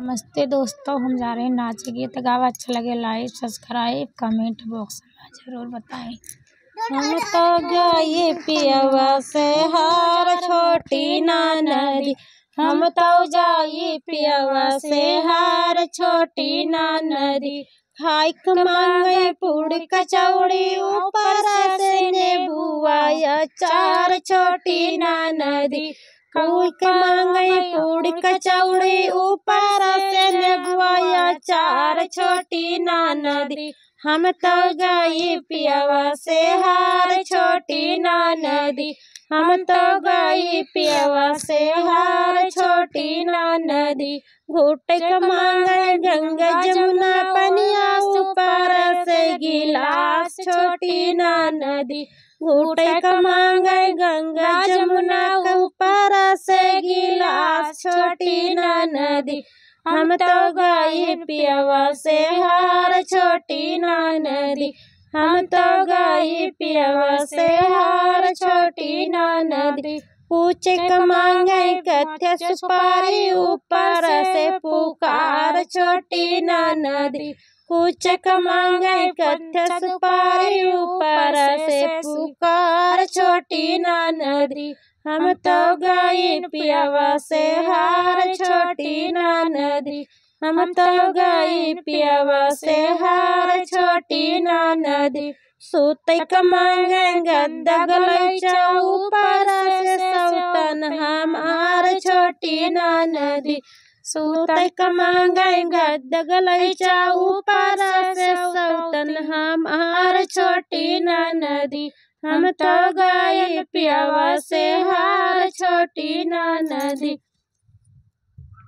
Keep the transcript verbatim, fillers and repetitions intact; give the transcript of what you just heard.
नमस्ते दोस्तों, हम जा रहे हैं नाचे गीत गावा। अच्छा लगे like, subscribe, comment box में जरूर बताएं। हम तो गई पियवा से हार छोटी ननदी, हम तो जाई पियवा से हार छोटी ननदी। खाइक मांगे पूड़ी कचौड़ी, ऊपर से नेबुआ अचार छोटी ननदी। खाइक मांगे पूड़ी कचौड़ी, ऊपर से नेबुआ अचार छोटी ननदी। हम तो गई पियवा से हार छोटी ननदी, हम तो गई पियवा से हार छोटी ननदी। घूटे क मांगे गंगा जमुना पनिया, ऊपर से गिलास छोटी ननदी। घूटे क मांगे गंगा जमुना, ऊपर से गिलास छोटी ननदी। हम तो गई पियवा से हार छोटी ननदी, हम तो गई पियवा से हार छोटी ननदी। पूछे क मांगे कथ्य सुपारी, ऊपर से पुकार छोटी ननदी। पूछे क मांगे कथ्य सुपारी, ऊपर से पुकार छोटी ननदी। हम तो गई पियवा से हार छोटी ननदी, हम तो गई पियवा से हार छोटी ननदी। सूते क मांगे गद्दा गलैचा, ऊपर से सौतन हमार छोटी ननदी। सूते क मांगे गद्दा गलैचा, ऊपर से सौतन हमार छोटी ननदी। हम तो गई पियवा से हार छोटी ननदी।